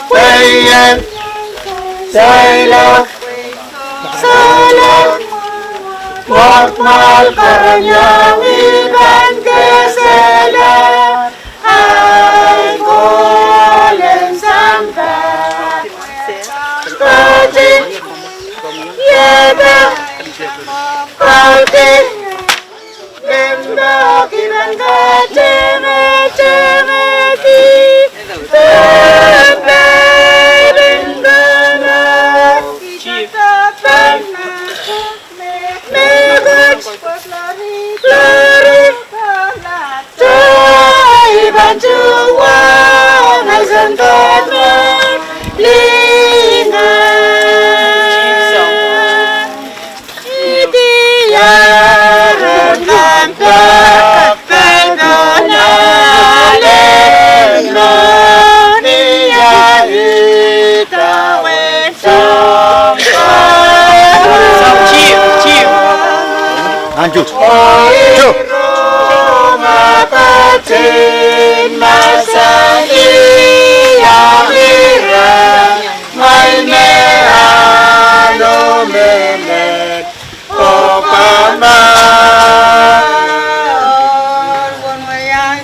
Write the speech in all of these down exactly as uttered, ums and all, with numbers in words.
Pwe ien sailok, sailok, mwohd mwahl kereniong I pahn kesehla, ahi kohl en sampah. Kati, iehda, kati, limpoak I pahn katengetengehki, pahn pahn pahn pahn pahn pahn mehkot, glory, glory, I pahn tuhwong sang Koht mwohn lingan.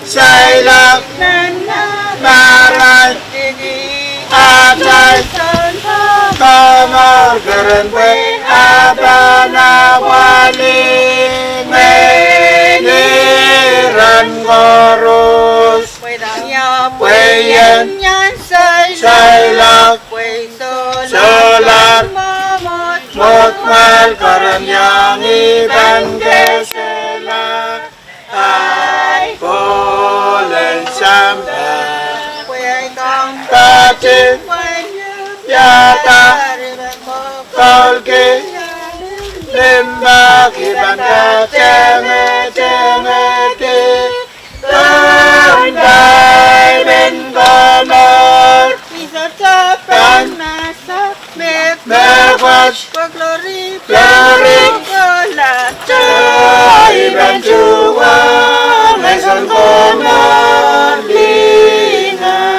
Sailok, marain, atail, komour keren pwe a pahn apwalih ngehn iren koaros. Pwe ien sailok, sohla, mwohd mwahl kereniong I pahn kesehla, ahi kohl en sampah. Kati, iehda, kohlki, limpoak I pahn katengetengehki, pahn pahn pahn komour, pahn mehkot, glory, I pahn tuhwong sang Koht mwohn lingan.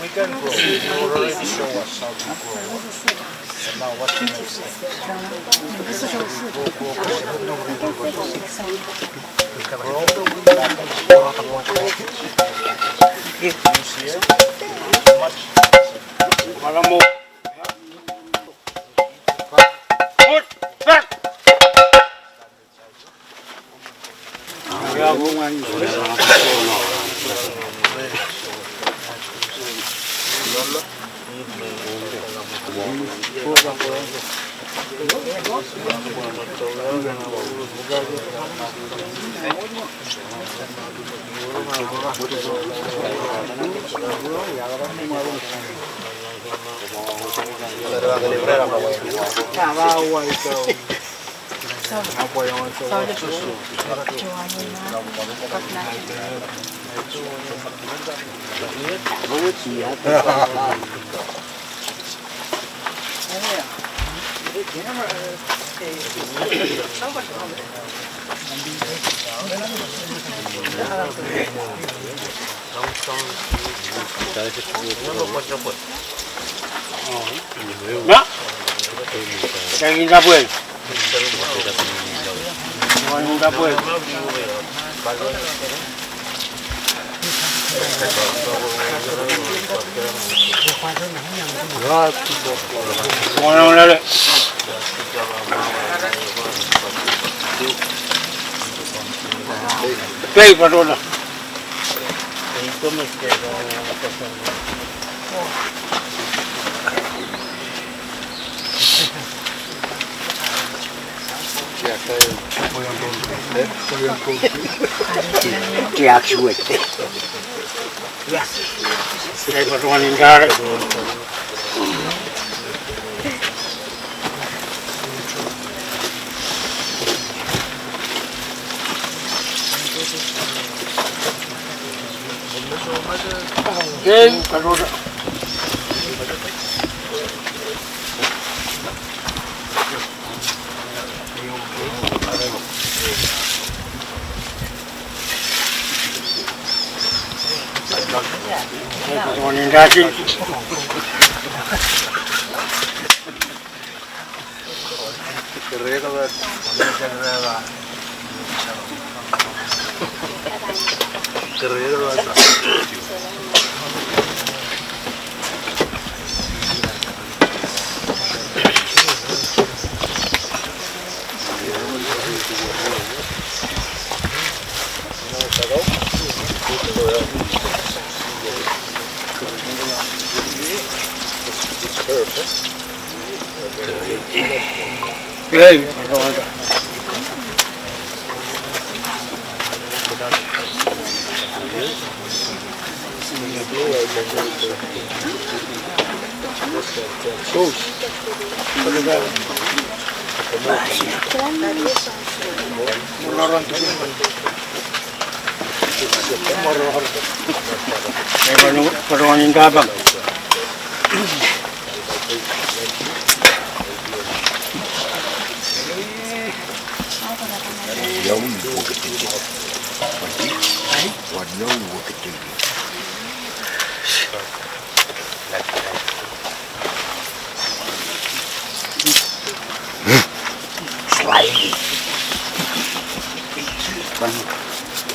We can grow. You already show us how to grow. So now what can I say? Grow, grow, grow. You see it? Much. Put back.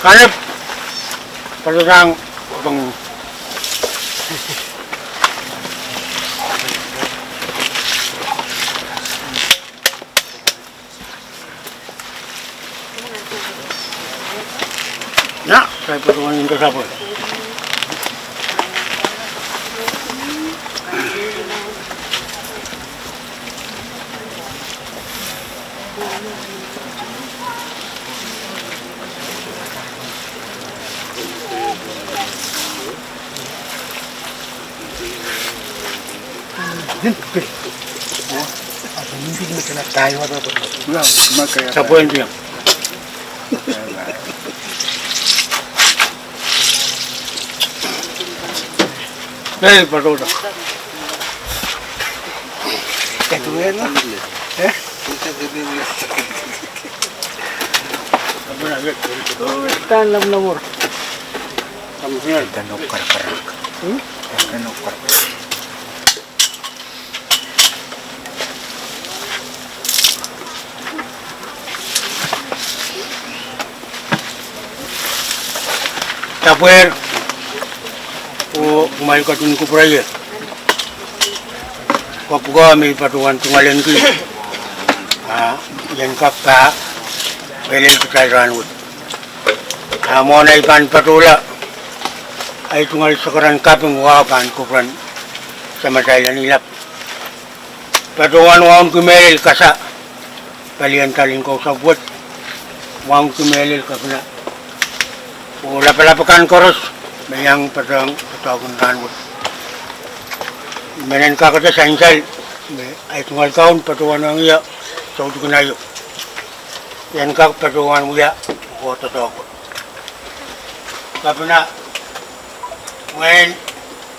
Kanep, patohsang, pang. Nah, saya perlu ingin ke siapa? Sapwellimen. Ei, patohda. Sapwel, oh kumwail ketin kupwure ie. Koapworopwor me I patohwan tungoalenki, ah, I en kak pahn mehlel kitail rahnwet. Ah, mwohn ei pahn patohla, ei tungoal sakaradahn kaping wa pahn kupwuren Samatail Nanlap. Patohwan wauneki mehlel kasa, palien talin kousapw wet, wauneki mehlel Kepina, oh lapalap akan koaros me iang patohwan doadoahk en rahnwet. I men en kakete sansal me ei tungoal kaun patohwan ong ie, soutik en aio. I en kak patohwan wia oh doadoahk wet. Kepina, mwein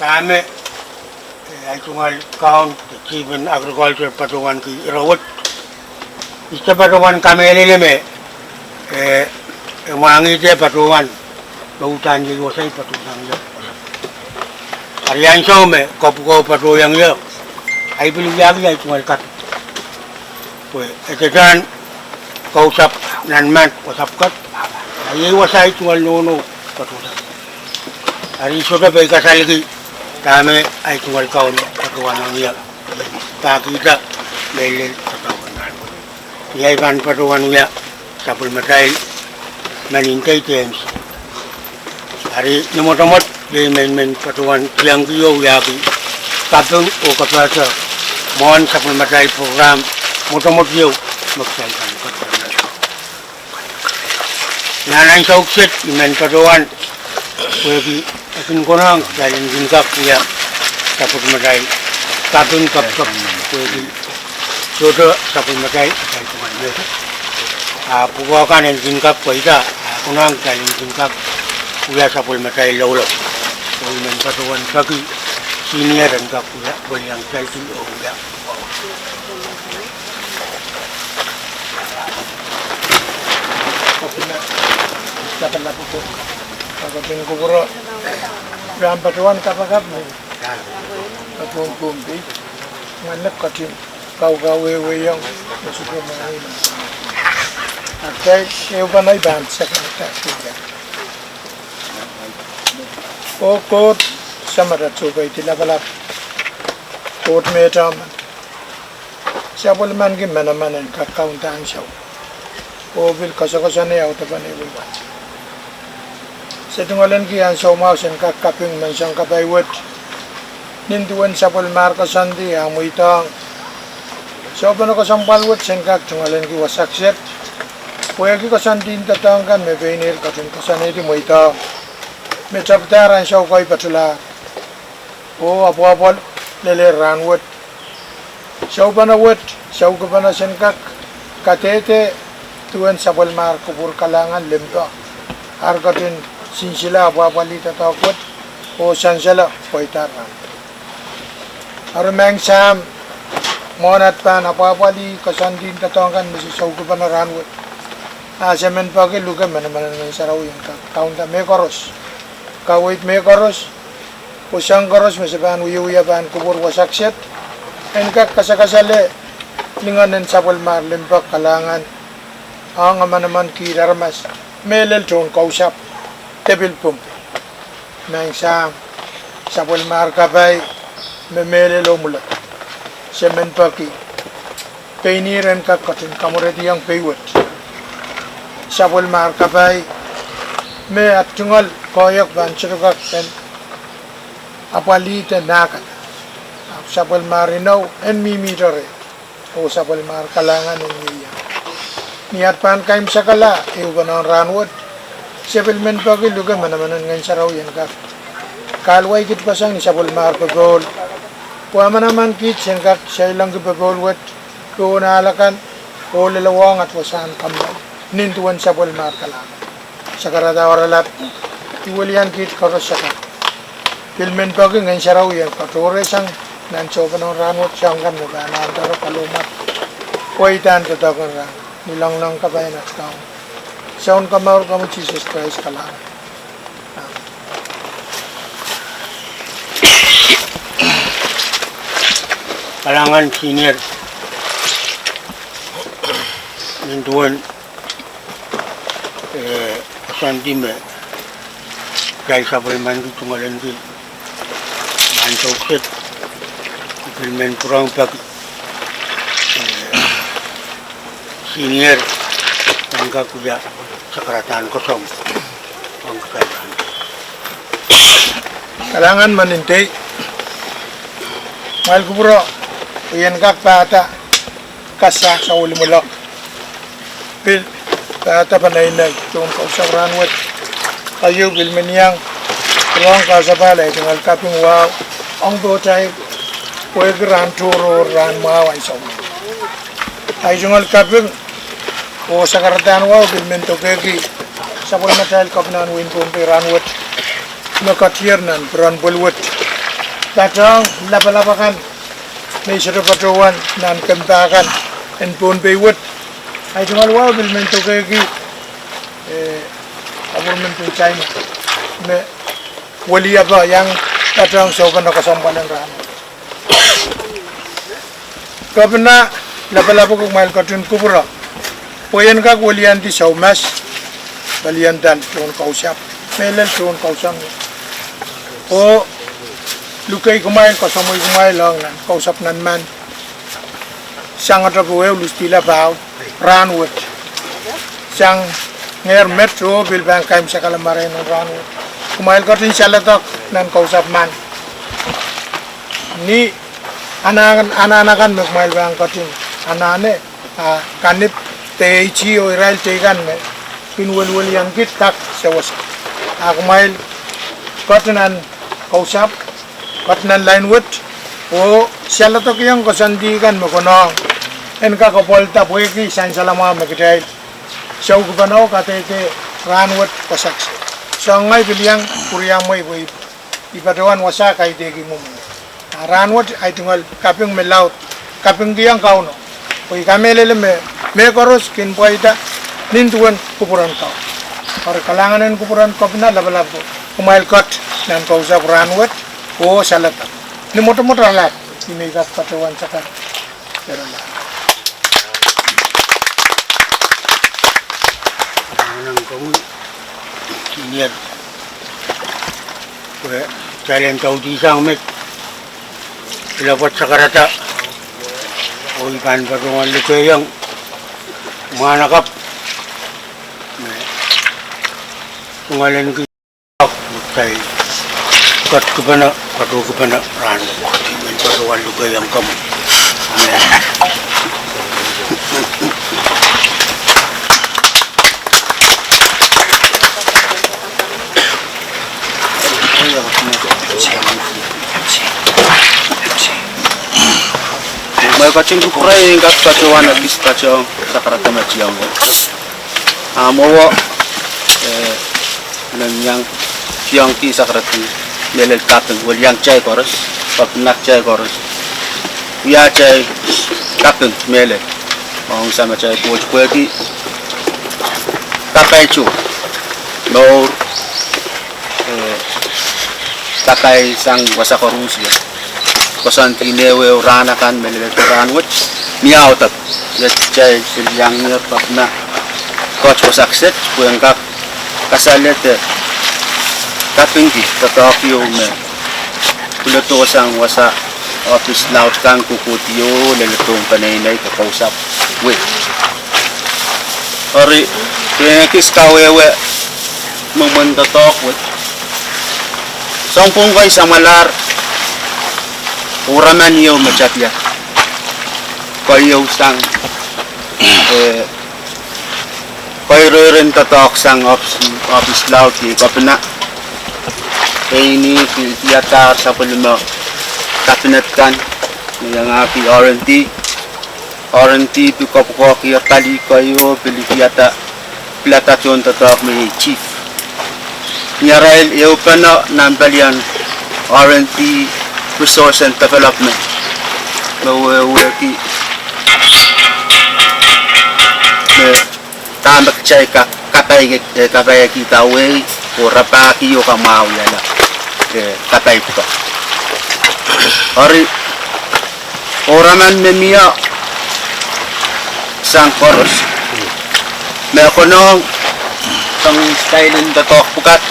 dahme, eh, ei tungoal kaun, the chief in agriculture patohwanki ire wet. I sohte patohwan kamehlele me, eh, e mwahngih te patohwan me uhdahn iei wasa I patohwan ie. Ari ansou me koapworopwor patohwan ie, I pil wiahki ei tungoal kaping. Pwe e ketin kousapw nan mand wasapw kat, a iei wasa ei tungoal nohno patohda. Ari I sohte pei kasalehki dahme ei tungoal kaun patohwan ong ie, pahkihda mehlel patohwan. Ni ei pahn patohwan wia sapwellimatail men en tei teims. Ari ni mwotomwot iei me I men patohwan kihong ie oh wiahki kaping oh kapehse mwohn sapwellimatail program mwotomwot ieu me kitail pahn kak nan ansou kiset. I men patohwan pwehki e kin konehng kitail en kin kak wia sapwellimatail kaping kapakap pwehki sohte sapwellimatail atail tungoal mehkot. A pwukoa kan en kin kak pweida, a konehng kitail en kin kak wia sapwellimatail loulou. Oh I men patohwan peki senior en kak wia, pwe iang kitail kin oh wia. Lapalap ko, kaketin kupwure, rahn patohwan kapakap me, kaping pumpi, ngenek ketin kaukawehwehiong me sukuhmwahu. Ahpw ehu pahn ei pahn second task ia. Oh Koht, Samat at Sohpeidi Lapalap, Koht me itar men, sapwellimanki manaman en kak kaunda ansou oh pil koasokoasonehdi audepen ehu wasa. Se tungoalenki ansou mwahu sen kak kaping menseng kapai wet, nin duwen sapwellimar koasoandi ah mweidohng soupene kesempwal wet sen kak tungoalenki wasa kiset, pwehki koasoandi en doadoahk kan me pein ihr ketin koasoanehdi mweidohng, me tapihdahr ansou kei patohlahr. Oh apwapwal lel rahn wet, soupene wet, soukipene sen kak kadehde duwen sapwellimar kupwur kalahngan limpoak, ar ketin sinsile apwapwalih doadoahk wet oh sansal pweidahr rahn wet. Ari Maing Sahm, mwohn at pahn apwapwalih koasoandi en doadoahk kan me se soukipene rahn wet, a se men peki luke manaman en Ngehn Sarawi en kak kaunda mehkoaros, kaweid mehkoaros, oh soahng koaros me se pahn wiewia pahn kupwur wasa kiset, en kak kasakasale lingan en sapwellimar limpoak kalahngan ong manaman kiht aramas mehlel tohn kausapw de pil pwung. Maing Sahm, sapwellimar kapai me mehlel oh mwuledek, se men peki pein ihr en kak ketin kamwerediong pei wet. Sapwellimar kapai me at tungoal koahiek pahn sohte kak en apwalihda nahkala, ahpw sapwellimar inou en mihmihte reh, oh sapwellimar kalahngan en ieiang. Ni at pahn kaimwisekala ehupenen rahn wet, se pil men peki luke manaman en Ngehn Sarawi en kak kahluwa kiht pasang ni sapwellimar popohl, pwe manaman kiht sen kak sailengki popohl wet Pohn ahl akan, oh lelewohng at wasahn kamwomwen, nin duwen sapwellimatail kalahngan. Sakarada oaralap, I welian kiht koaros sakat. Pil men peki Ngehn Sarawi en katohrehsang nan sohpenon rahnwet soahng kan me pahn ahneki kalohk mwat. Pweidahn doadoahk en rahn, ni loangloang kapai en at Kaun. Soun komour komwi Sises Krais kalahngan. Kalahngan senior. Nin duwen, eh, koasoandi me kitail sapwellimaniki tungoaleniki nan souset, I pil men pwurehng peki, eh, senior, en kak wia sakaradahn koasoandi. Kalahngan me nin dei. Kumwail kupwuro, I en kak pahda kasa sawili mwulok. Pil pahda peneinei tohn kausapw rahnwet. Keieu pil men iang rong kausapwal ahi tungoal kaping wahu ong pohtail pwehki rahn tohrohr, rahn mwahu ansou. Ahi tungoal kaping oh sakaradahn wahu pil men dokehki sapwellimatail Kepina en wehin Pohnpei rahnwet, me ketier nan pwuren pwel wet. Patohng lapalap akan me I sohte patohwan nan kempa kan en Pohnpei wet. Ahi tungoal wahu pil men dokehki, eh, Government en China me weliepe iang patohng sohpene kesempwal en rahnwet. Kepina, lapalap ko, kumwail ketin kupwuro pwe I en kak weliandi soumas, pelian dal tohn kausapw, mehlel tohn kausapw, oh lukei kumwail, koasoamwei kumwail ong nan kausapw nan mahn. Sang otop ehu Lusitila Pahu rahnwet. Sang ngehr met oh pil pahn kaimwisekala marain en rahnwet. Kumwail ketin saledek nan kausapw mahn. Ni anahn, anahn akan me kumwail pahn ketin anahne, a kanip de eiti oh irail teikan me kin weliweliong kiht kak sewese. A kumwail ketin nan kausapw, ketin nan lain wet, oh saledekiong koasoandi kan me konehng en kak apwalda pwehki sansal mwahu me kitail soukipene oh kadehde rahnwet wasa kiset. Soangen ngehi pil iang pwuriamwei pwe I patohwan wasa kaidehk mwomwen. A rahnwet ahi tungoal kaping me laud, kapingkihong Kauno. Pwe I kamehlele me, mehkoaros kin pweida nin duwen kupwuren Kauno. Eri kalahngan en kupwuren Kepina, lapalap ko, kumwail ket nan kausapw rahnwet oh saledek. Ni mwotomwot alap, I men kak patohwan sakat. Anahn komwi, senior. Pwe kitail en tauti sang met, I lapwet sakarada, oh I pahn patohwan lukehiong mwahnakapw me tungoaleniki. Kitail ketkipene, katohkipene rahnwet. I men patohwan lukehiong komwi. Amen. Mwein ketin kupwure en kak patohwan ekis patohwan sakarada me tiong. A mwowe, eh, I men iang tiongki sakarada mehlel kaping, welian kitail koaros, kapinga kitail koaros. Wia atail kaping mehlel ong Samatail Koht pwehki kapai tu mour, eh, kapai sang wasa koaros. Koasoandi en ehuehu rahn akan me leledo rahnwet, ni audepe, iet kitail pil iang kapinga Koht wasa kiset pwe en kak kasalehda kapingki doadoahk ieu me pwuledo sang wasa ohpis laud kan, kohkohdi oh leledohng peneinei de kausapw wet. Eri, ke ekis kawehwe mwomwen doadoahk wet. Sounpwong kei samwalahr, uraman ieu me tapihada. Keieu sang, eh, keireiren doadoahk sang ohpis, ohpis laud iei Kepina. Pein ih ki, ki iadahr sapwellime kabinet kan, me iangahki R and D. R and D pil kapwukoahki pali keieu pil wiahda, pilada tohndoadoahk me iei chief. Ni arail ehupene nan palien R and D, Resource and Development, me wehwehki me dahme kitail kak kapai, eh, kapaikihda wehi, oh rapahki oh kamwahwihala, eh, kapai pwukat. Eri, ouraman me mie sang koaros me konehng sang style en doadoahk pwukat,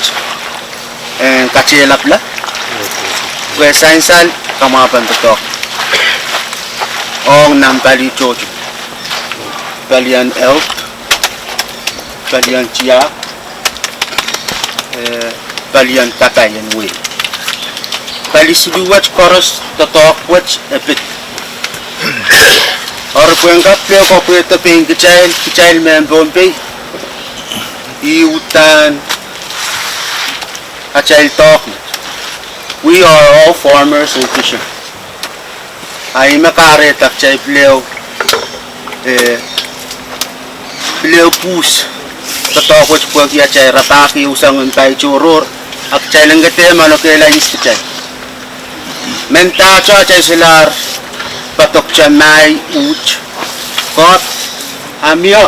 eh, katehlapla. Pwe sansal kamwahupen doadoahk ong nan pali tohto. Palien health, palien tiahk, eh, palien kapai en wehi. Pali siluh wet koaros doadoahk wet e pid. Eri pwehn kak pil kapwaiada pein kitail, kitail mehn Pohnpei, ih uhdahn atail doadoahk. We are all farmers and fishermen. A ih me kahrehda kitail pil ehu, eh, pil ehu pwuhs doadoahk wet pwehki atail rapahki ehu soangen pai tohrohr, a kitail en kak dehr manokehla ihs kitail. Mendahte atail solahr padokte mahi uht, koaros, a mie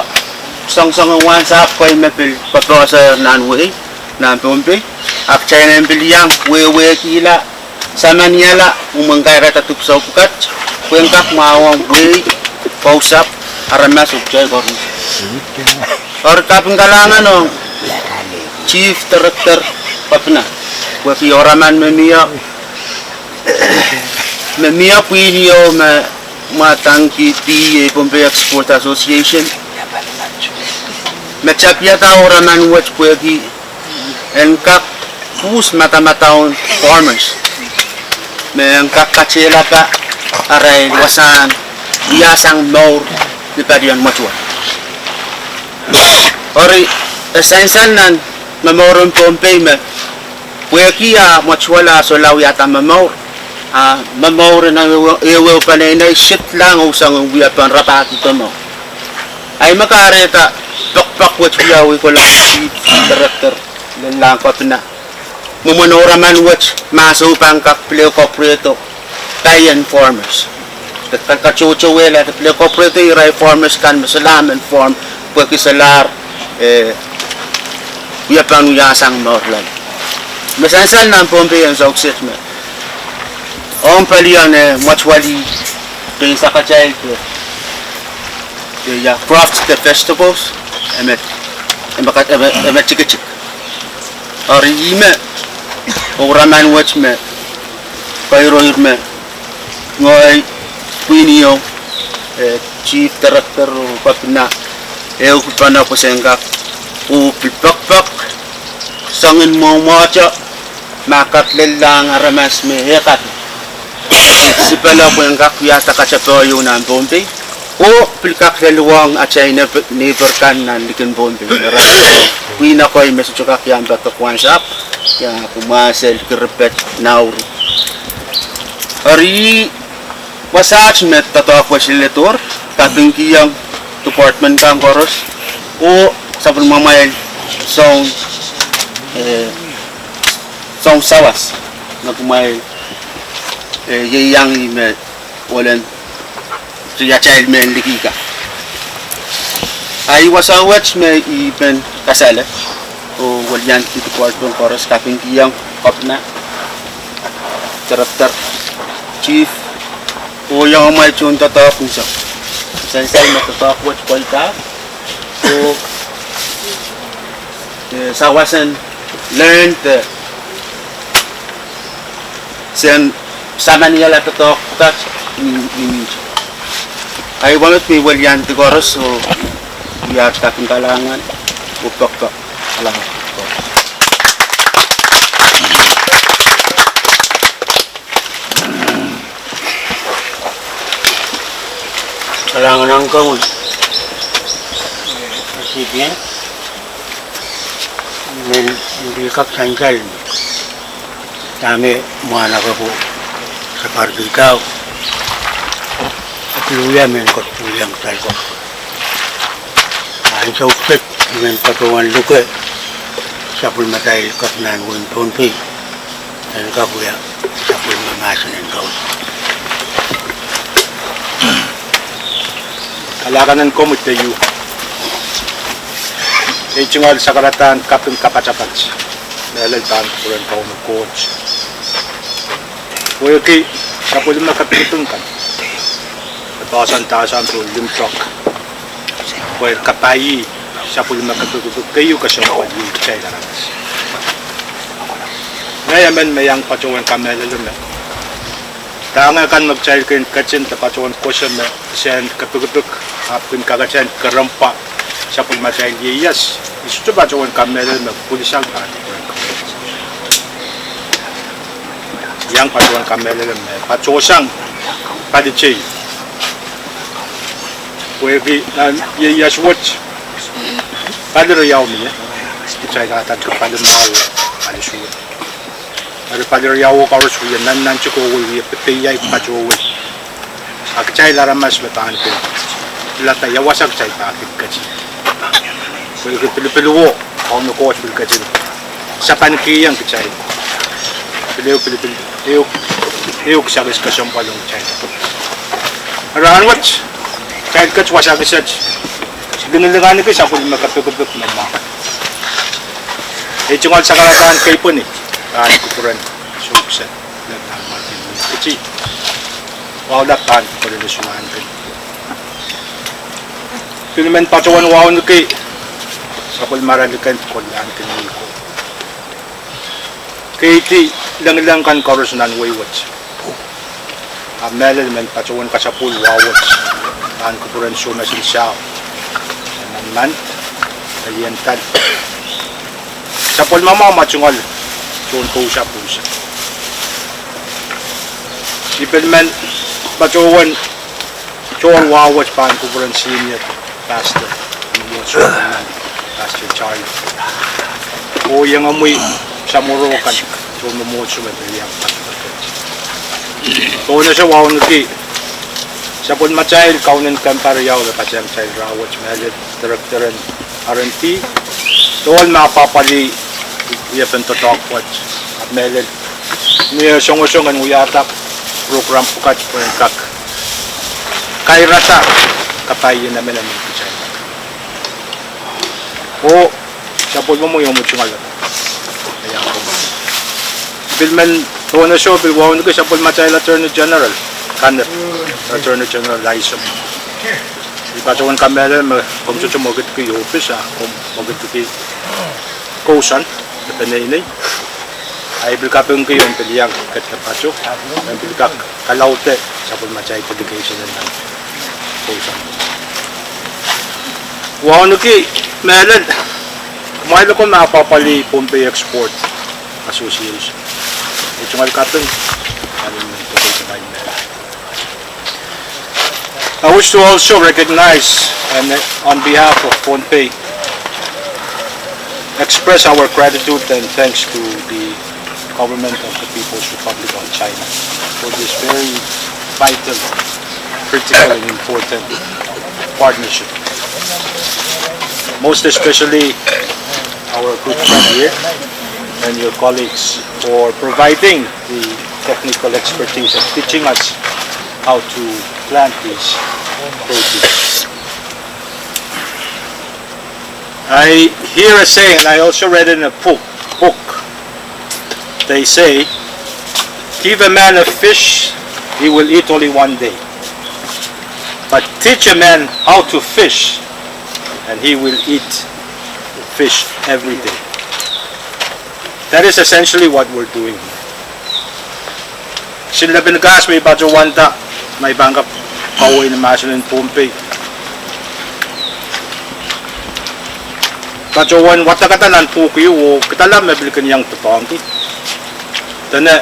soangsoangen wahnsahpw kei me pil popohse nan wehi, nan Pohnpei, a kitail en pil iang wehwehkihla, samanihala, mwomwen kairada dipwisou pwukat, pwehn kak mwahuwong wehi, kousapw, aramas oh kitail koaros. Eri kaping kalahngan ong Chief Director Kopina, pwehki ouraman me mie, me mie pwihn ieu me mwadangki D E A, Pohnpei Export Association, me tapihada ouraman wet pwehki en kak pwuhs madamadau en farmers, me en kak katehlapa arail wasahn wiasang mour ni palien mwetuwel. Eri, e sansal nan momouren Pohnpei me pwehki a mwetuwel a solahr wiahda momour, a momour en ehu, ehu peneinei sitlahng ehu soangen wiepen rapahki mour. A ih me kahrehda pekipek wet wiawi kohla Chief Director, lellahng Kopina, mwomwen ouraman wet ma soh pahn kak pil ehu kapwurehdo pai en farmers, de kak katoutouwehla de pil ehu kapwurehdo irail farmers kan me solahr men farm pwehki solahr, eh, wiepen wiasang mour loale. Me sansal nan Pohnpei en sohte me ong palien, eh, mwetuwel, pein sakatail de, de ia crafts de festivals, e me, e me ka-, e me, e me tikitik. Eri ih me ouraman wet me keiroir me ngehi pwihn ieu, eh, Chief Director oh Kopina, ehukipene pwe sen kak, oh pil pekipek soangen mwomwohte, ma kak lellahng aramas me e kak sipele pwehn kak wiahda katepe ieu nan Pohnpei, oh pil kak lelohng atail neighbor, neighbor kan nan likin Pohnpei, me irail pwihn ekei me sohte kak iang padok wahnsahpw, iang kumwahsel Kiribati, Nauru. Eri wasaht me doadoahk wet leledohr, kapingkihong department kan koaros, oh sapwellimamwail soun, eh, soun sawas me kumwail, eh, ieiang ih me ohlen riatail mehn liki kan. A ih wasa wet me I men kasale oh weliandi department koaros, kapingkihong Kopina, Director, Chief, oh iang amwail tohndoadoahk ni soh. Sansal me doadoahk wet pweida, oh, eh, sawas en learn de sen samanihala doadoahk pwukat ni, ni, ni. A ih wet me I weliandi koaros oh wiahda kaping kalahngan oh pekipek. Kalahngan. Kalahngan ong komwi, eh, recipient, men, men pil kak sansal me dahme mwahnakapwo sakarkihda. Luhia mehn koaros, luhia kitail koaros. Ansou kiset I men patohwan luke sapwellimatail Kepinahn wehin Pohnpei en kak wia sapwellime mahsen en Kauno. Kalahngan en komwi Peiuk. Ei tungoal sakaradahn kaping kapatapat mehlel pahn kupwuren Kauno Koht pwehki sapwellime kepikipik kan me poahsoandahsang pohn limpoak, pwe kapai sapwellime kepikipik keieu kesempwal iei kitail aramas. Ngehi emen me iang patohwan kamehlele me dahme kan me kitail kin ketin de patohwan koasoia me kisehn kepikipik ahpw kin kaketehn kerempwa sapwellimatail ieias, I sohte patohwan kamehlele me pwilisang pahn kupwuren Kauno. Iang patohwan kamehlele me patohsang pali teieu, pwehki nan ieias wet pali riau mie, kitail kahrehda pali mwahu, pali suwed. Eri pali riau koaros wia nannantiko, wia pepeiai patohwei. A kitail aramas me pahn kin pilada ia wasa kitail pahn kin ketin. Pwehki pilipil wo, Kauno Koht pil ketin sapankihong kitail pil ehu, pilipil ehu, ehu kisakis kesempwal ong kitail. Rahnwet kitail ket wasa kiset lingalinganiki sapwellime kepikipik me mwahu. Ei tungoal sakaradahn keipweni pahn kupwuren Soukisehl, Lieutenant Martin Kiti, wahu lap pahn kupwuren Suan Ken. Pil men patohwan wauneki sapwellime arail kehn pwukoa, Lieutenant Ken Miko, keidi lengileng kan koaros nan wehi wet. A mehlel men patohwan kasapwul wahu wet pahn kupwuren Soumas en Sahl, Eman Mand, Elian Tal, sapwellime mwahu me tungoal tohn kousa pwuhs. I pil men patohwan tohr wahu wet pahn kupwuren Senior Pastor, mwomwohdiso, Pastor Charlie, oh iengomwi samworo kan tohn mwomwohdiso me pil iang patohwan. Tohn ese wauneki sapwellimatail kaunen kempa riau me patehng kitail rahnwet, mehlel director en R and D, tohn me apwapwalih wiepen doadoahk wet, ahpw mehlel ni eh songosong en wiahda program pwukat pwehn kak kairada kapaien emenemen kitail. Oh sapwellimomwi, omwi tungoal, I pil men tohn ese pil wauneki sapwellimatail Attorney General, Kanep, Attorney General Laisom. I patohwan kamehlele me komw sohte mwekidki ohpis, a komw mwekidki kousoan de peneinei. A I pil kapingki omw pil iang ket de patoh, omw pil kak kalaude sapwellimatail delegation en nan kousoan. Wauneki mehlel, kumwail ko me apwapwalih Pohnpei Export Association. Ei tungoal kaping, I wish to also recognize and, uh, on behalf of Pohnpei, express our gratitude and thanks to the government of the People's Republic of China for this very vital, critical and important partnership. Most especially our good friend here and your colleagues for providing the technical expertise and teaching us how to plant these produce. I hear a saying, and I also read it in a book, book. They say, give a man a fish, he will eat only one day. But teach a man how to fish, and he will eat fish every day. That is essentially what we're doing. Kisin lepin kahs me I patohwanda, ma I pahn kak kawehwe ni mahsen en Pohnpei, patohwan wadekada nan pwuhk ieu oh kidala me pil kin iang doadoahngki. Dene,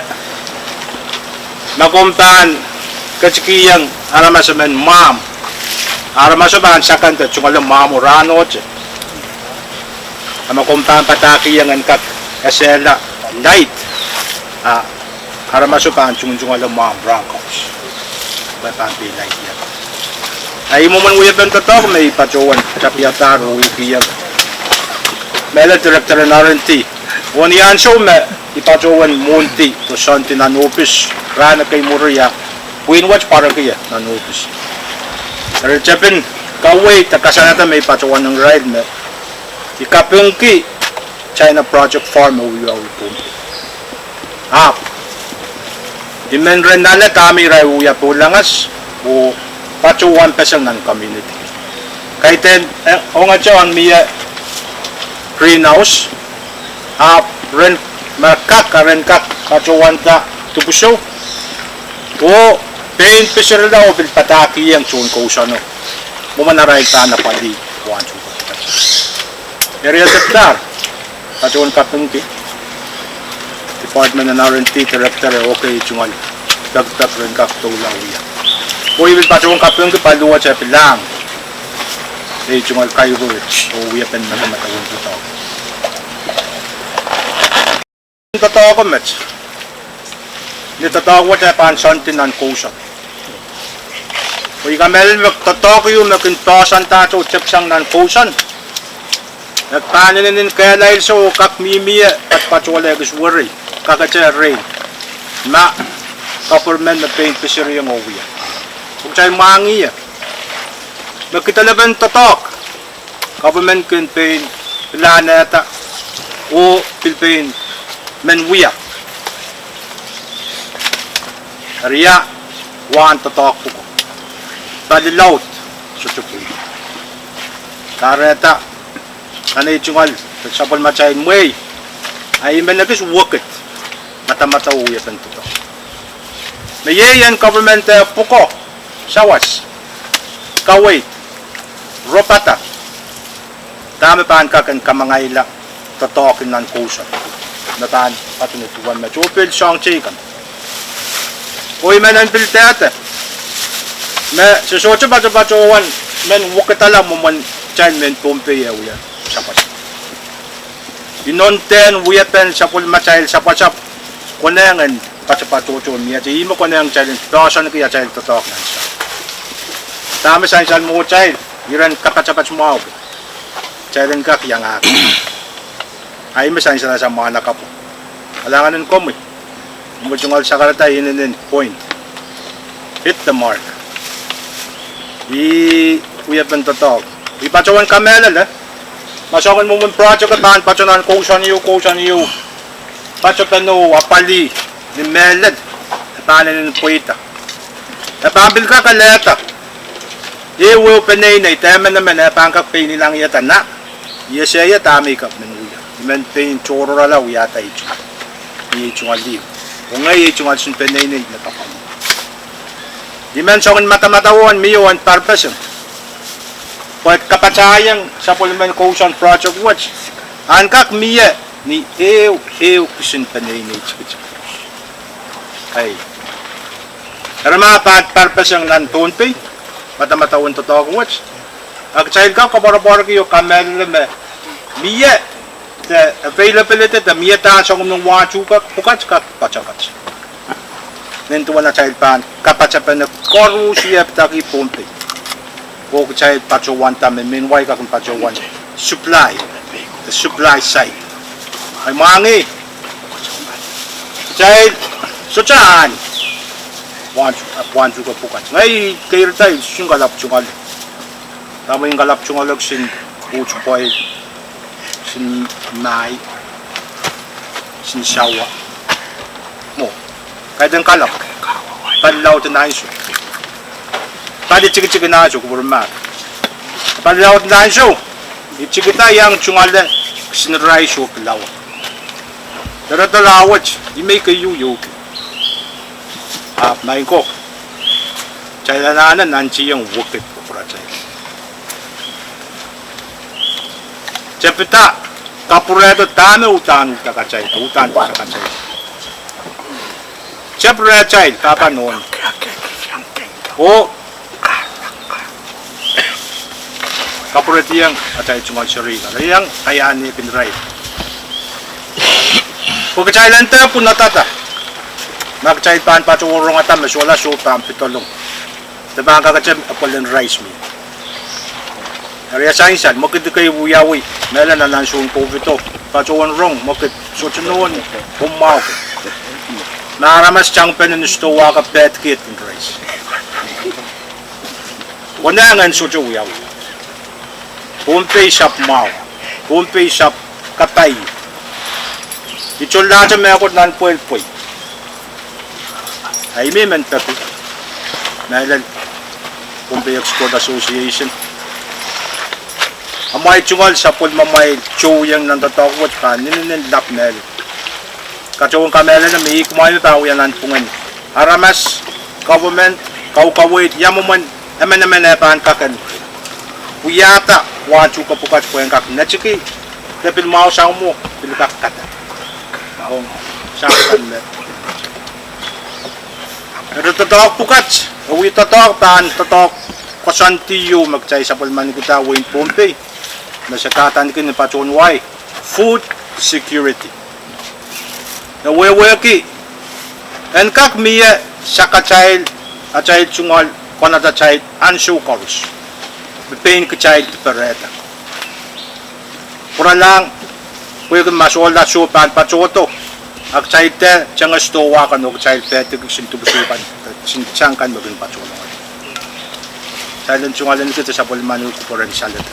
ma komw pahn ketikihong aramas emen mwahmw, aramaso pahn sakanda tungoale mwahmwo rahnohte. A ma komw pahn padahkihong en kak esehla light, a aramaso pahn tungotungoale mwahmw rahn koaros, pwe pahn pei light ie. Ahi mwomwen wiepen doadoahk me I patohwan tapihadahr oh wehwehki ie. Mehlel director en R and D. Oh ni ansou me I patohwan mwohndi oh soandi nan ohpis, rahn ekei mwuri ah, pwihn wet pwarodo ie nan ohpis. Eri tepin kaweid de kasalehda me I patohwan ong irail me I kapingki China project farm me wiawi Pohnpei. Ahpw I men ren ale dahme irail wia pohlangas oh patohwan peseng nan community. Kaidehn, eh, ongete ong mie greenhouse, ahpw ren me kak, a ren kak patohwanda dipwisou oh pein pisirla oh pil padahkihong tohn kousoano mwomwen arail pahn apwalih wahn tuhke. Eri e tepdahr, patohwan kapingki department en R and D director, okay, tungoal pekipek ren kak doula wia. Oh I pil patohwan kapingki paliwet e pilahng ei tungoal kairuhr oh wiepen madamadau en doadoahk. Doadoahk met, ni doadoahk wet e pahn soandi nan kousoan. Oh I kamehlele me doadoahk ieu me kin poahsoandahte oh tepisang nan kousoan, e pahn inenen kehlail sou oh kak mihmi ie, patohwala ekis weri, kakete rein, ma government me pein pisiriong oh wia. Pwe kitail mwahngih ie me kidelepen doadoahk government kin pein pilahnehda oh pil pein men wia. Eri ia wahn doadoahk pwuko? Pali laud sohte pwuko. Kahrehda nan ei tungoal sapwellimatail mwehi, a I men ekis wekid madamadau oh wiepen doadoahk me iei en government e pwuko sawas, kaweid, ropada, dahme pahn kak en kamangaila doadoahk nan kousoan me pahn patohdo duwen met oh pil soahng teikan. Oh I men en pil dehde me se sohte patopatohwan men wekidala mwomwen kitail mehn Pohnpei e wia sapwasap. Inoun dehn wiepen sapwellimatail sapwasap konehng en patopatohdo mie te ihme konehng kitail en poahsoanki atail doadoahk nan sahpw. Dahme sansal mwohtail, iren kapatapat mwahu kitail en kak iangahki. A ihme sansal asa mwahnakapwo. Kalahngan en komwi. Mwo tungoal sakarada inenen point. Hit the mark. Ih wiepen doadoahk. I patohwan kamehlele ma soangen mwomwen project e pahn patohdo nan kousoan ieu, kousoan ieu, patopene oh apwalih ni mehlel, e pahn inenen pweida. E pahn pil kak alehda ehu ehu peneinei de emenemen e pahn kak pein ilangiada nah. I ese ie dahme I kak men wia. I men pein tohrohrla wiahda ei tungoal, ei tungoal liho. Oh ngehi ei tungoal kisin peneinei me kapwaiada. I men soangen madamadau en mie oh en parpeseng pwe kapatahieng sapwellimen kousoan project wet en kak mie ni ehu ehu kisin peneinei tikitik. Ei, eri ma pahn parpeseng nan Pohnpei madamadauen doadoahk wet, a kitail kak koapworopworki oh kamehlele me mie de availability de mie dahn soangen wahn tuhke pwukat kak poatopoat. Nin duwen atail pahn kapatapene koaros ie pidaki Pohnpei, oh kitail patohwanda me mehn wai kak en patohwan supply, the supply side. Ahi mwahngih, kitail sohte ahn wahn, wahn tuhke pwukat. Ngehi keirda I sohte kalap tungoal, dahme I kalap tungoal kisin uht pwehl, kisin mahi, kisin sawa, mwo, kaidehn kalap. Pali laud en ansou, pali tikitik en ansou, kupwur mahk. Pali laud en ansou I tikida iang tungoale kisin rais oh pilawa. Doadoahk wet I men keieu iouki. Ahpw maing ko, kitail anahne nantihong wekid kupwuratail. Tepida kapwurehdo dahme uhdahn uhdahn katail, uhdahn katail. Tep rehtail pahpa nohno oh kapwurehdiong atail tungoal seri, iang kaiahneki irail. Pwe kitail en dehr pwunodada ma kitail pahn patohwan rongada me sohla soh pahn pedolong. De pahn kakete apwal en rice mie. Eri ia sansal, mwekid kei wiawi, mehlel nan ansoun COVID-o, patohwan rong mwekid sohte nohn mwahu. Ma aramas tangpene ni sidohwa ka pahn kihdi rice. Konehng en sohte wiawi. Pohnpei sahpw mwahu. Pohnpei sahpw kapai. I tohnlahte mehkot nan pweipwei. Ahi me I men peki mehlel Pohnpei Export Association. Amwail tungoal sapwellimamwail tohieng nan doadoahk wet pahn inenen lap mehlel. Katohwan kamehlele me ih kumwail me pahn wia nanpwungen aramas, government, kaukaweid, ia mwomwen emenemen e pahn kak en wiahda wahntuhke pwukat pwehn kak netiki, de pil mwahu sang mwo, pil kak kadahr. Eri doadoahk pwukat, e wia doadoahk pahn doadoahk koasoandi ieu me kitail sapwellimanikihda wehin Pohnpei, me se kahdaneki ni patohwan wai, food security. E wehwehki en kak mie sakatail, atail tungoal, konehng atail ansou koaros me pein kitail diperehda. Pwuralahng, pwehki ma sohla soh pahn patohdo, a kitail dehr tenge sidohwa kan oh kitail pehdi kisin dipwisou kan, kisin tang kan me kin patohdo. Kitail en tungoal en kihdi sapwellimaniki kupwuren saledi.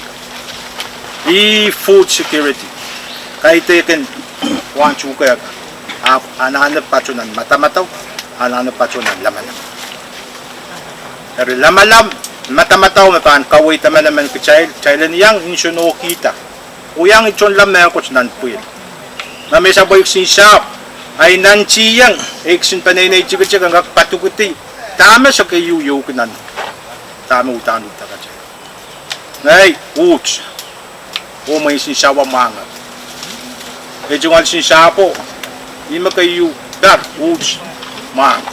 Ih food security. Kaidehkin wahntuhke, ahpw anahne patoh nan madamadau, anahne patoh nan lamalam. Eri lamalam, madamadau me pahn kaweid emenemen kitail, kitail en iang nsenokihda, oh iang itonla mehkot nan pwehl. Ma me sapwe kisin sahpw, a I nantihong ei kisin peneinei tikitik en kak padukidi dahme se keieu iouki nan dahme uhdahn uhd kak kate. Ngehi uht, oh mwein sinsahwa mwahngih. Ei tungoal sinsahpwo, ih me keieu, pahn uht mwahngih.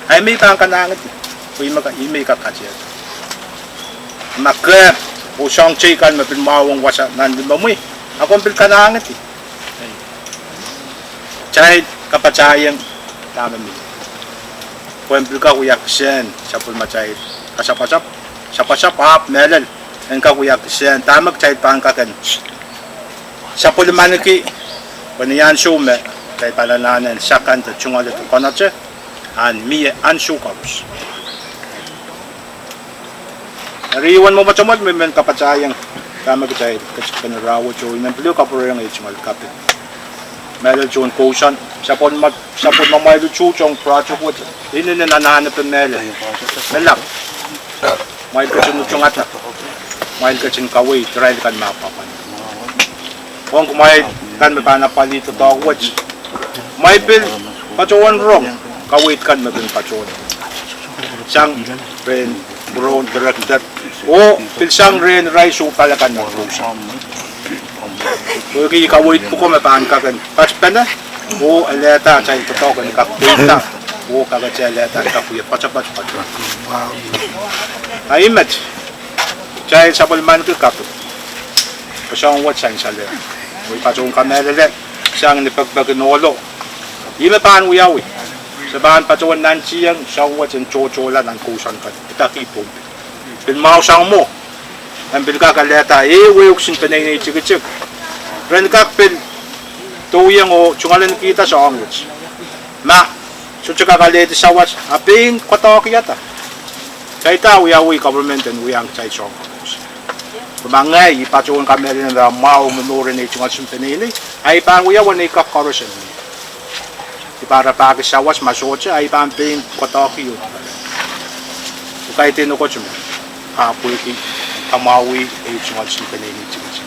Ahi me I pahn kanahngedi, pwe ih me ka, ih me I kak katihong. Ma kehp oh soahng teikan me pil mwahu ong wasa nan limomwi, a komw pil kanahngedi. Kitail kapatahieng dahme mie, pwe en pil kak wia kisehn sapwellimatail kasapwasapw, sapwasapw ahpw mehlel en kak wia kisehn dahme kitail pahn kak en sapwellimaniki, pwe ni ansou me kitail pahn anahne en sakante, tungoale de konehng, a mie ansou koaros. Eri wen mwomwotomwot me I men kapatahieng dahme kitail ketikihong rahn wet, oh I men pil kapwurehiong ei tungoal kaping, mehlel tohn kousoan, sapwellimamwail utuht ong project wet, inenen anahnepe mehlel me lap. Kumwail ketin utungada, kumwail ketin kaweid irail kan me apwapwand. Ong kumwail kan me pahn apwalih doadoahk wet, kumwail pil patohwan rong kaweid kan me kin patohdo, sang rehn pwurohn director, oh pil sang rehn irail soupala kan nan kousoan. Pwehki kaweid pwuko me pahn kak en patpene, oh alehda atail doadoahk en kak peida, oh kakete alehda en kak wia poatopoat. Ahi met, kitail sapwellimaniki kaping, pwe soahng wet sansal, oh I patohwan kamehlele, sang ni pekipeki nohlo, ih me pahn wiawi, se pahn patohwan nantihong soahng wet en tohtohla nan kousoan kan, idaki Pohnpei. Pil mwahu sang mwo, en pil kak alehda ehu ehu kisin peneinei tikitik, ren kak pil dohiong oh tungoalenki soahng wet. Ma sohte kak alehdi sawas, a pein koadoahkihda. Kitail dehr wiawi government en wiahiong kitail soahng koaros. Pwe ma ngehi, I patohwan kamehlele me mwahu momour en ei tungoal kisin peneinei, a I pahn wia wen ei kak koaros en mie. I pahn rapahki sawas, ma sohte, a I pahn pein koadoahki oh. Pwe kaidehn Koht me, ahpw pwehki kamwahwih ei tungoal kisin peneinei tikitik.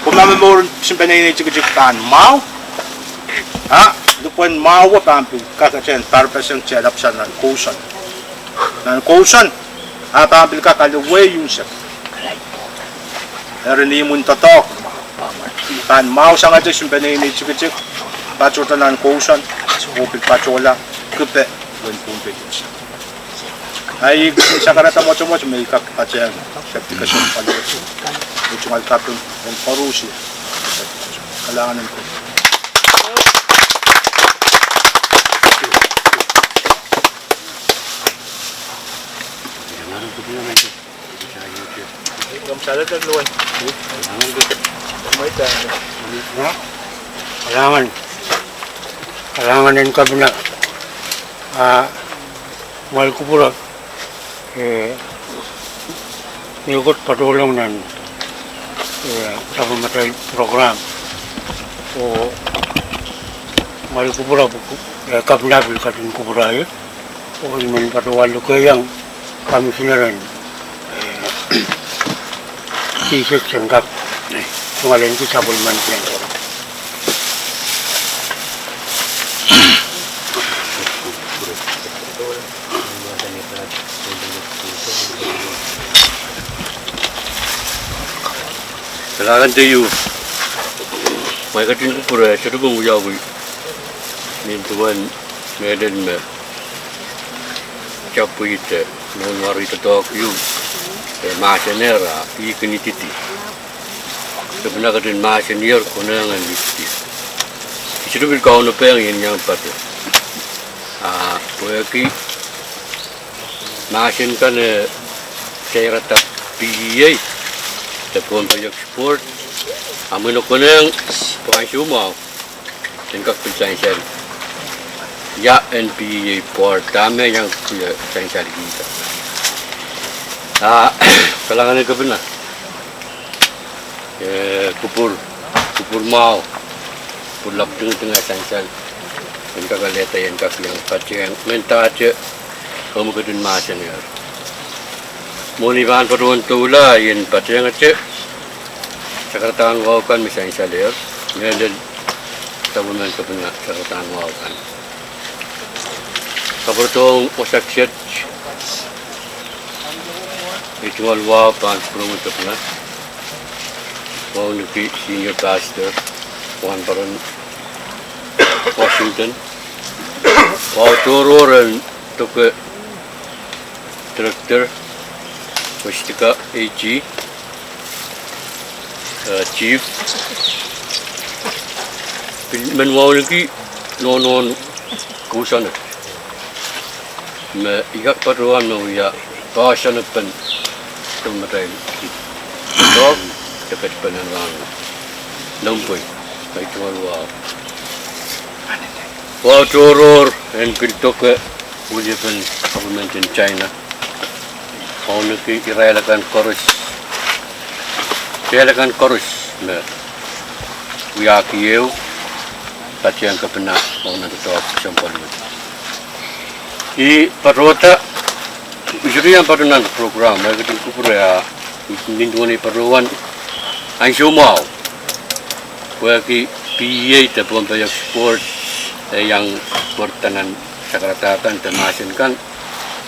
Pwe ma momour en kisin peneinei tikitik pahn mwahu, a lipwen mwahu pahn pil kakete en parpeseng tehlapsa nan kousoan. Nan kousoan, a pahn pil kak ale wehi unsek. Eri ni imwin doadoahk, pahn mwahu sangete kisin peneinei tikitik patohdo nan kousoan, oh pil patohla kipe wen Pohnpei unsek. Ahi kisin sakarada mwotomwot me I kak patehng deputy commissioner, ei tungoal kaping en koarusie. Kalahngan en Koht. Kalahngan, kalahngan en Kepina, ah, mwail kupwure, eh, mehkot patohlong nan, eh, sapwellimatail program. Oh mwail kupwure, eh, Kepina pil ketin kupwure ie. Oh I men patohwan lokaiong Commissioner en, eh, T S S en kak tungoalenki sapwellimen kihong. Kalahngan teio, mwail ketin kupwure, sohte kin wiawi nin duwen mehlel me tapwihte nohn wari doadoahk ieu, eh, mahsenehr ah ih kin ididi. Kepina ketin mahsenier konehng en ididi. I sohte pil kaunopehiong ien iang pate. Ah, pwehki mahsen kan, eh, sairada P E A, de Pohnpei Export, ah mwein e konehng pwukan soumwahu en kak pil sansal ia en P E A board, dahme iang pil sansal kihda. Ah, kalahngan en Kepina, eh, kupwur, kupwur mwahu, kupwur lapwdingiding, e sansal en kak alehda en kak iang patehng mendahte komw ketin mahsenehr. Mwohn I pahn patohwan doula ien patehngete sakaradahn wahu kan me sansalehr, mehlel sapwellimen Kepina sakaradahn wahu kan. Kapwuredohng wasa kiset, ei tungoal wahu pahn kupwuren Kepina, wauneki Senior Pastor, Wahnparon, Washington. Wahu tohrohr en doke Director, Westika A G, eh, Chief, pil men wauneki nohnohn kousoan me I kak patohwan me wia poahsoan en sapwellimatail doadoahk de ketipenen rahn lempwei, ei tungoal wahu. Wahu tohrohr en pil doke weliepen government en China, wauneki irail akan koaros, irail akan koaros me wiahki ehu patehng Kepina ong nan doadoahk kesempwal wet. I patohda, I sohte iang patoh nan program, mwail ketin kupwure, ah nin duwen ei patohwan ansou mwahu, pwehki P E A de Pohnpei Export e iang pwarada nan sakaradahkan de mahsen kan,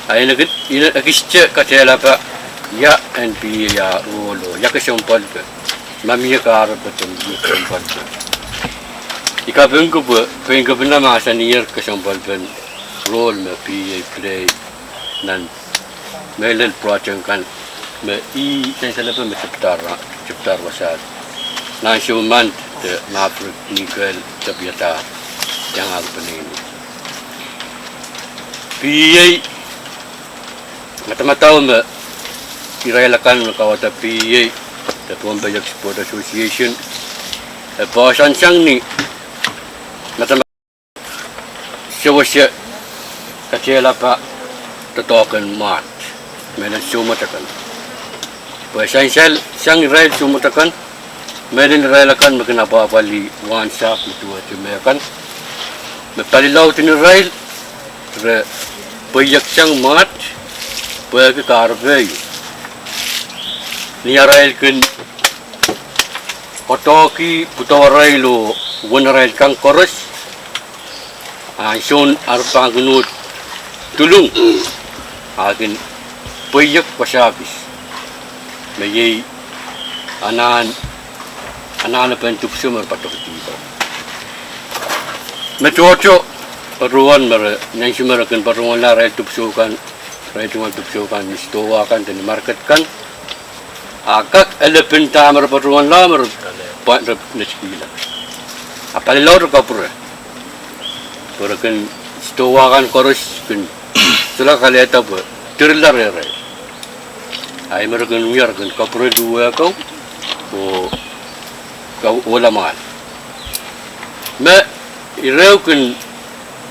ah e kin, e kin ekiste katehlapa ia en P E A rohlo, ia kesempwalpe, ma mie kahrepe de kesempwalpe. I kapingki pwe pein Kepina mahsanier kesempwalpen role me P E A play nan mehlel project kan me ih sansalepe me tepdahr, tepdahr wasaht nan ansou mand de Maverick Michael tepiadahr iang ahki peneinei. P E A, madamadau me irail akan me kauwada P E A de Pohnpei Export Association, e poahsoan sang ni madamadau sewese katehlapa doadoahk en mwaht, mehlel soumwet akan. Pwe sansal sang irail soumwet akan, mehlel irail akan me kin apwahpwalih wahnsahpw me duwehte mehkan, me palilaud en irail re pweieksang mwaht pwehki kahrepe ieu. Ni arail kin koadoahki pwudoarail oh wenarail kan koaros, a ansoun ar pahn kin uhd tulung, a kin pweiek wasa kis me iei anahn, anahnepen dipwisou me re patohwan dihpw. Me tohto patohwan me re, ni ansou me re kin patohwanla arail dipwisou kan, arail tungoal dipwisou kan ni sidohwa kan de ni market kan, a kak elepin dahme re patohwanla me re pahn, re netikihla. A palilaud re kapwure, pwe re kin, sidohwa kan koaros kin solahr kalehda pwe dirila rehrail. Ahi me re kin wia, re kin kapwure luhwehko oh ka- ohla mwahl. Me ire kin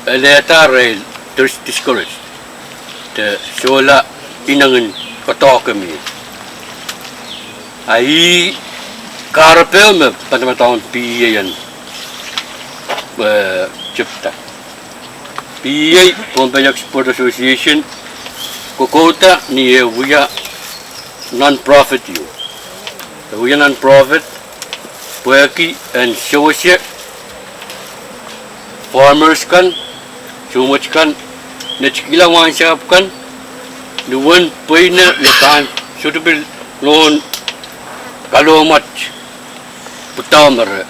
elehda irail dis- discouraged de sohla ineng en doadoahk mie. A ih kahrepe me padapadahn P E A en, eh, tepda. P E A, Pohnpei Export Association, kokouda ni eh wia non-profit ieu. Eh wia non-profit pwehki en sewese farmers kan, soumwet kan, netikihla wahnsahpw kan, ni uwen pweine me pahn sohte pil nohn kalohmwet pwudohme re,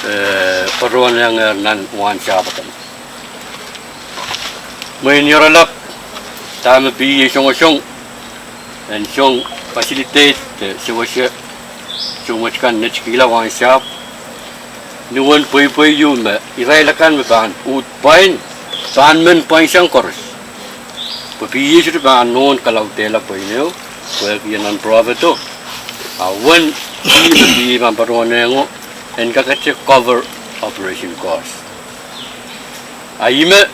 eh, patohwanengehr nan wahnsahpw kan. Mwein ioralap dahme P E A songosong en song facilitate de sewese soumwet kan netikihla wahnsahpw, ni uwen pweipwei ieu me irail akan me pahn uhd pwain, pahn men pwainsang koaros. Pwe P E A sohte pahn nohn kalaudehla pweine, pwehki e non-profit o. A uwen, P E A pahn patohwanengo en kakete cover operation cost. A ih me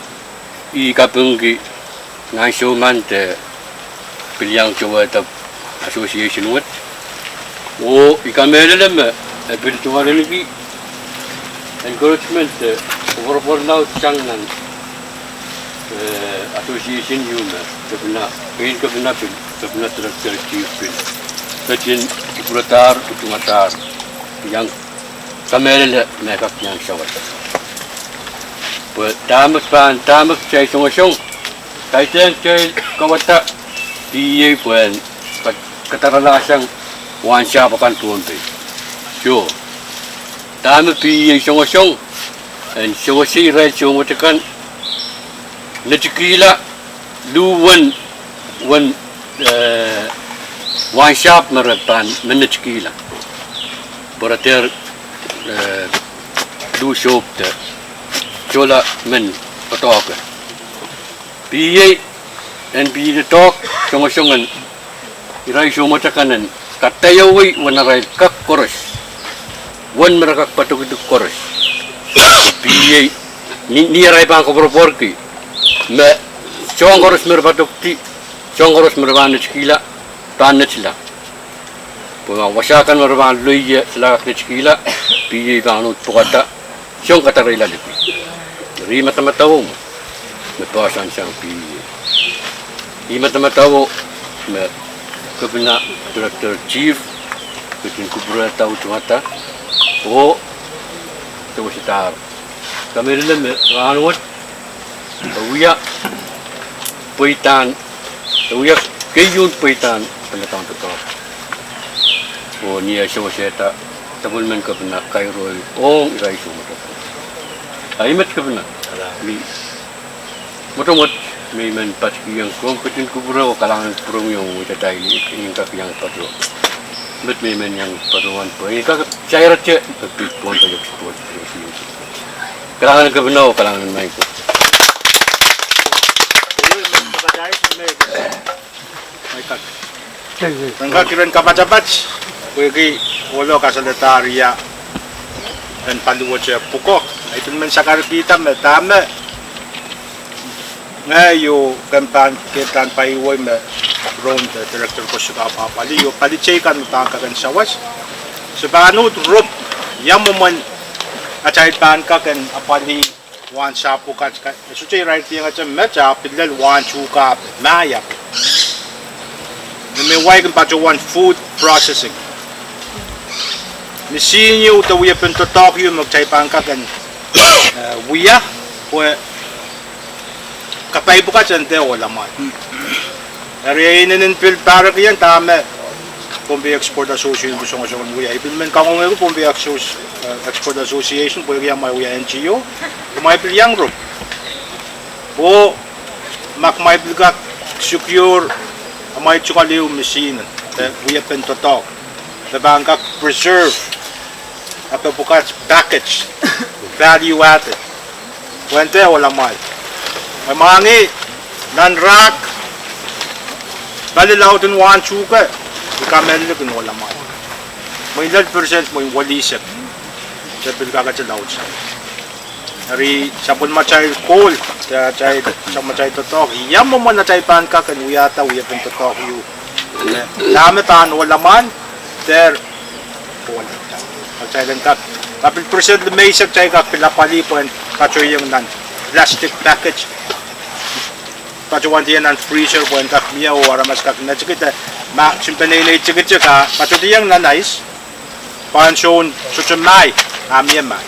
I kapingki nan souman de pil iang towehda association wet. Oh I kamehlele me e pil tungoaleniki encouragement de koapworopwor laud sang nan, eh, association ieu me kepina, pein kepina pil, kepina director chief pil ketin kupwuradahr, pil tungadahr, iang kamehlele me kak iang sawas. Pwe dahme pahn, dahme kitail songosong, kaidehn kitail kauwada P E A pwehn ka-, kadaralahsang wahnsahpw akan Pohnpei. Soh, dahme P E A songosong, en sewese irail soumwet akan netikihla luhwen, wen, eh, wahnsahpw me re pahn men netikihla. Pwe re dehr, eh, luh sohp de sohla men doadoahk. P E A en pil doadoahk songosong en irail soumwet akan en kadaiowei wen arail kak koaros, wen me re kak padokedi koaros. P E A, ni, ni arail pahn koapworopworki me soahng koaros me re padokedi, soahng koaros me re pahn netikihla, pahn netila. Pwe ma wasa kan me re pahn loie solahr kak netikihla, P E A pahn uhd pwukada soahng kadareila liki. Eri ih madamadau me poahsoan sang P E A. Ih madamadau me kepina director chief ketin kupwurehda, tungada, oh sewesehdahr. Kamehlele me rahnwet e wia pweidahn, e wia keieun pweidahn peledoahn doadoahk. Oh ni eh sewesehda, sapwellimen kepina kairoiong irail soumwet akan. A ih met kepina, me mwotomwot me I men patikihong komw ketin kupwure oh kalahngan en pwurehng wiawi dadaili, I en kak iang patohwan. Met me I men iang patohwan pwe I en kak sairete me pid Pohnpei Export Association. Kalahngan kepina oh kalahngan en maing ko. Ren kak iren kapatapat, pwehki ohlo kasaledahr ia en paliwete pwuko, I pil men sakarkihda me dahme ngehi oh ken pahn kehdahn paiwei me Ron de director ko sohte kak apwalih, oh pali teikan me pahn kak en sawas. Se pahn uhd rop ia mwomwen atail pahn kak en apwalih wahnsahpw kan, e sohte irail diengete met, a pil lel wahn tuhkahpe, maiape. Me mehn wai kin patohwan food processing. Machine ieu de wiepen doadoahk ieu me kitail pahn kak en, eh, wia, pwe kapai pwukat en dehr ohla mwahl. Eri e inenen pil pahrek ien dahme Pohnpei Export Association pil songosong en wia. I pil men kangoangehki Pohnpei Exos-, eh, Export Association pwehki amwail wia N G O, kumwail pil iang rop. Oh ma kumwail pil kak secure amwail tungoal ehu machine, eh, wiepen doadoahk, de pahn kak preserve ape pwukat package, value added. Pwehn dehr ohla mwahl. E mwahngih nan rahk, Pali laud en wahn tuhke, I kamehlele kin ohl mwahu. Mwein lel percent mwein welihsek. Se pil kakete laud sang. Eri sapwellimatail goal, de atail, sapwellimatail doadoahk, ia mwomwen atail pahn kak en wiahda wiepen doadoahk ieu. Dahme pahn ohl mwahu, dehr ohl. Atail en kak, ma pil percent limeisek atail kak pil apwalih pwehn patohiong nan plastic package. Patohwandien nan freezer pwehn kak mie oh aramas kak netikihda, ma sounpene nei tikitik a patohdiong nan ice. Pahn sohte, sohte mahi, a mie mahi.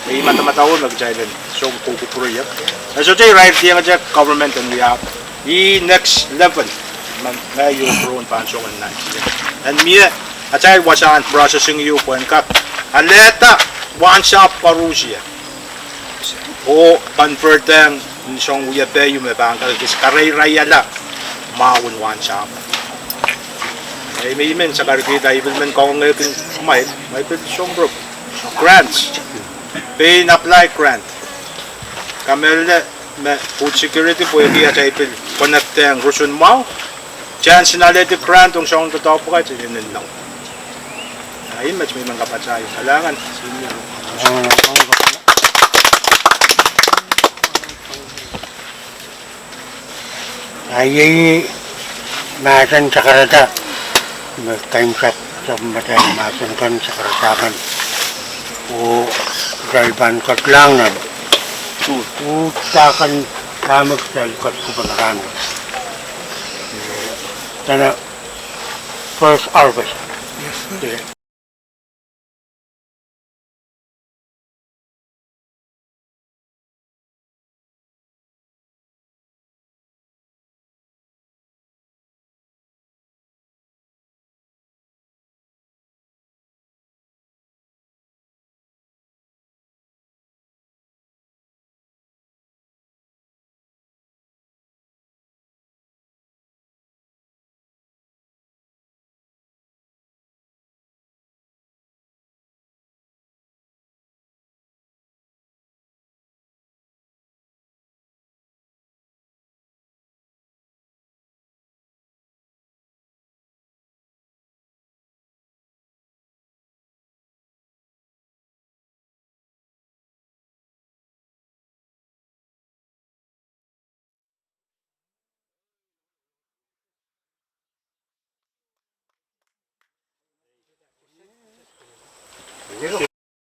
Me I madamadau me kitail en song kou kupwuriong. E sohte irair diengete government en wia, ih next level. Me, me ieu pwurehng pahn song en nan. En mie, atail wasahn processing ieu pwehn kak alehda wahnsahpw koaros ie. Oh convert-ehng ni song wiepe ieu me pahn kak kis kareiraiala mwahu en wahnsahpw. Ei, me I men sakarkihda I pil men kangoangehki kumwail, kumwail pil song group. Grants. Pein apply grant. Kamehlele me food security pwehki atail pil connect-ehng roson mwahu. Chance en alehdi grant ong soangen doadoahk pwukat e nin laud. A I met me I men kapatahiong kalahngan. A iei mahsen sakarada, me kaimwisekda sapwellimatail mahsen kan sakarada kan. Oh kitail pahn kedlahng nan uhdahn kan dahme kitail ketikihpene rahn wet. Dene first harvest.